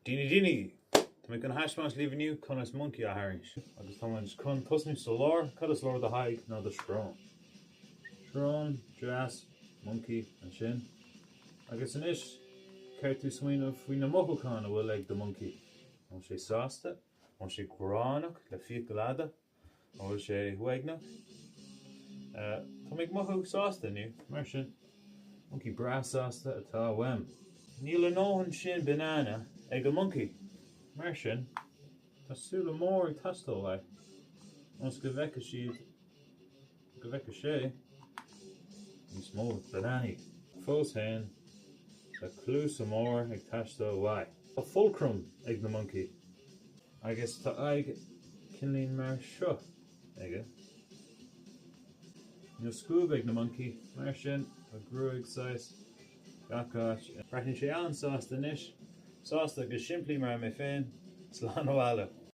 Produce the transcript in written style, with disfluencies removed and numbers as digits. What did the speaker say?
Daoine daoine! Tá mé chun a thaispeáint libh inniu conas moncaí a tharraingt. Agus tá muid chun tosnú sa lár. Cad is lár do haghaidh ná do srón. Srón, deas, moncaí, ansin. Agus anois, caithfidh tú smaoineamh faoi na mothúcháin a bhfuil ag do moncaí. An bhfuil sé sásta? An bhfuil sé gráinneach le fiacail fhada? An bhfuil sé uaigneach? Tá mé ag mothú sásta inniu, mar sin, moncaí breá sásta atá uaim. Níl a ndóthain sin banana ag an moncaí, mar sin, tá súile mór ag teastáil uaidh, ionas go bhfeicfidh siad, go bhfeicfidh sé, níos mó bananaí. Fós féin, tá cluasa mór ag teastáil uaidh. Tá fulcrum ag na moncaí. Agus tá aghaidh cineáilín mar seo aige. Níl scuab ag na moncaí, mar sin tá gruaig saghas gach áit. Breathnaíonn sé an-sásta anois, sásta agus simplí mar mé féin. Slán abhaile.